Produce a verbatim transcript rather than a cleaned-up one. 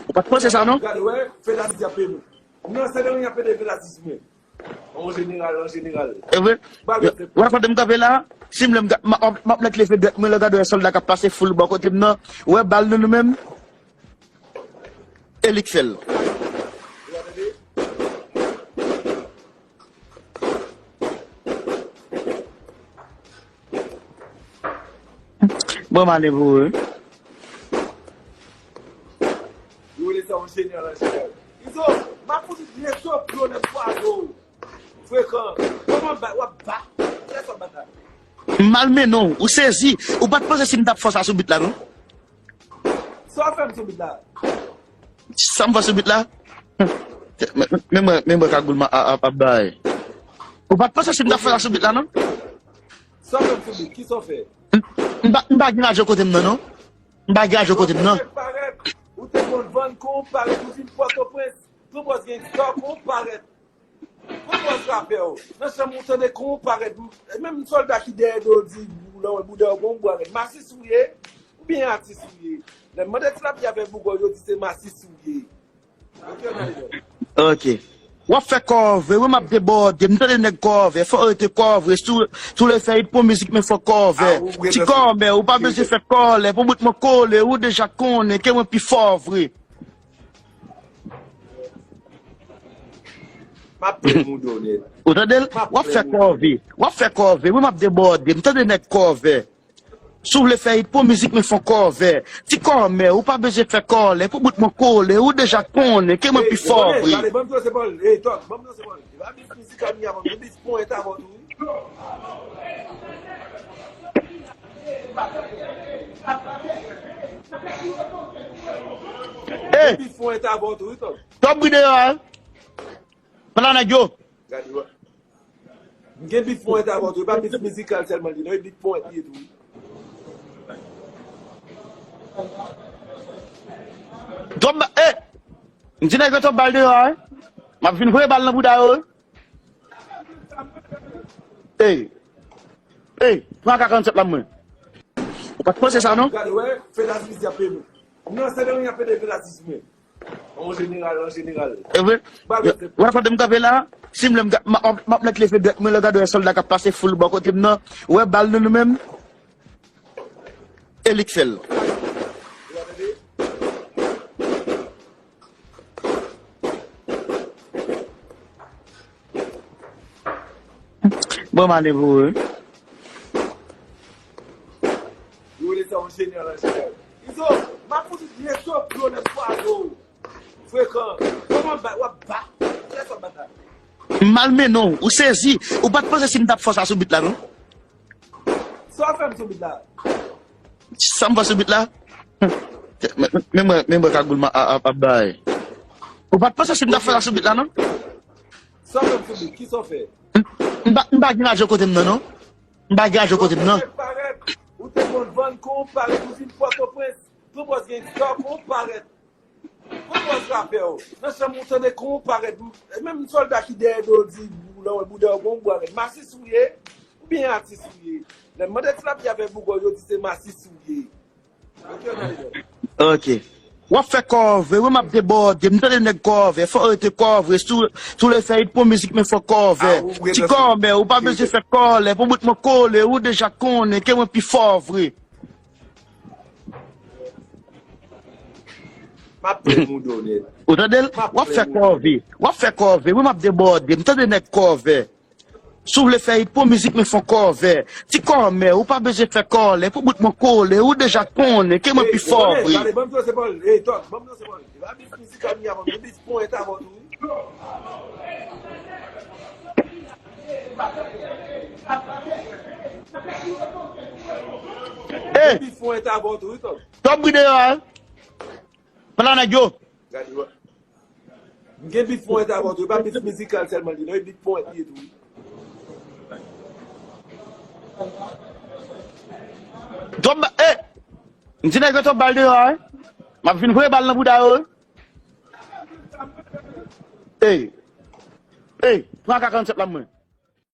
Ou pa t panse sa, non? Gade, wè, fedasist ap pede. Non, se de moun y ap pede fedasist, men. An jeneral, an jeneral. E vre? Wè, kote m kanpe la, si m lè m ga- m ap m ap nèk leve dwèt mwen, lè gade wè sòlda k ap pase foul bò kote m nan. Wè bal nou, nou menm. E li k fè l. Bon, m ale pou ou. Yo rele sa yon jeneral an jeneral. Izo, m ap fout vye soplo nan pwazo. Frekan, kòman w ap bat? Kilès w ap bat la? M malmennen w, ou sezi. Ou pa t panse si m t ap fè sa sou bit la, non? Sa w fè m sou bit la? Sa m fè sou bit la? Men, men, men mwen, men mwen kagoul m ap, ap, ap bay. Ou pa t panse si m t ap fè sa sou bit la, non? Sa w fè m sou bit? Kisa w fè? M, m pa, m pa gen lajan kote m nan, non. M pa gen lajan kote m nan. Ou te konn vann kon w parèt, ou vin Pòtoprens. Pòtoprens gen gangsta kon w parèt. Pòtoprens rapè w. Nan chanm ou tande kon w parèt. Menm sòlda ki dèyè do w di, bouda w gon bwa rèd. Masis ou ye? Oubyen atis ou ye? Lè m mande tilapli avèk bougò, yo di se masis ou ye. Ok, w ap fè kòve, wi, m ap debòde, m tande nèg kòve, fò rete kòve, sou, sou le fè it pou mizik, men fò kòve. Ti kòmè, ou pa bezwen fè kòlè, pou bout mwen kole, ou deja konnen, ke mwen pi fò vre. M ap plen mouda w nèt. Ou tande l? W ap fè kòve, w ap fè kòve, wi, m ap debòde, m tande nèg kòve. Si w vle fè it pou mizik, men fè yon kòvè. Ti kòmè, ou pa bezwen fè kòlè, pou bout mwen kole, ou deja konnen, ke mwen pi fò vre. Gade, ban m danse bòl, ey, Tòg, ban m danse bòl. E pa bif mizikal m ye avè w, men bif ponyèt avè w tou, wi. Ey! Bif ponyèt avè w tou, wi, Tòg. Tòg bri deyò a, wi. Pran nèg yo. Gade, wè. M gen bif ponyèt avè w tou. E pa bif mizikal sèlman li, non. E bif ponyèt li ye tou, wi. Twòp ba-, eh! M di nèg yo twòp bal deyò a, wi. M ap vin voye bal nan bouda yo, wi. Ey! Ey! Pran ak karannsenk la mwen. Ou pa t panse sa, non? Gade, wè, fedasist ap pede. Non, se de moun y ap pede fedasist, men. An jeneral, an jeneral. E vre? Wè, kote m kanpe la, si m lè m ga- m ap, m ap nèk leve dwèt mwen, lè gade wè sòlda k ap pase foul bò kote m nan. Wè bal nou, nou menm. E li k fè l. Bon, m ale pou ou, wi. Yo rele sa yon jeneral an jeneral. Izo, m ap fout vye soplo nan pwazo. Frekan, kòman w ap bat? Kilès w ap bat la? M malmennen w, ou sezi. Ou pa t panse si m t ap fè sa sou bit la, non? Sa w fè m sou bit la? Sa m fè sou bit la? Men, men mwen, men mwen kagoul m ap, ap, ap bay. Ou pa t panse si m t ap fè sa sou bit la, non? Sa w fè m sou bit? Kisa w fè? M, m pa, m pa gen lajan kote m nan, non. M pa gen lajan kote m nan. Ou te konn vann kon w parèt, ou vin Pòtoprens. Pòtoprens gen gangsta kon w parèt. Pòtoprens rapè w. Nan chanm ou tande kon w parèt. Menm sòlda ki dèyè do w di, bouda w gon bwa rèd. Masis ou ye? Oubyen atis ou ye? Lè m mande tilapli avèk bougò, yo di se masis ou ye. Ok, w ap fè kòve, wi, m ap debòde, m tande nèg kòve, fò rete kòve, sou, sou le fè it pou mizik, men fò kòve. Ti kòmè, ou pa bezwen fè kòlè, pou bout mwen kole, ou deja konnen, ke mwen pi fò vre. M ap plen mouda w nèt. Ou tande l? W ap fè kòve, w ap fè kòve, wi, m ap debòde, m tande nèg kòve. Si w vle fè it pou mizik, men fè yon kòvè. Ti kòmè, ou pa bezwen fè kòlè, pou bout mwen kole, ou deja konnen, ke mwen pi fò vre. Gade, ban m danse bòl, ey, Tòg, ban m danse bòl. E pa bif mizikal m ye avè w, men bif ponyèt avè w tou, wi. Ey! Bif ponyèt avè w tou, wi, Tòg. Tòg bri deyò a, wi. Pran nèg yo. Gade, wè. M gen bif ponyèt avè w tou. E pa bif mizikal sèlman li, non. E bif ponyèt li ye tou, wi. Twòp ba-, eh! M di nèg yo twòp bal deyò a, wi. M ap vin voye bal nan bouda yo, wi. Ey! Ey! Pran ak karannsenk la mwen.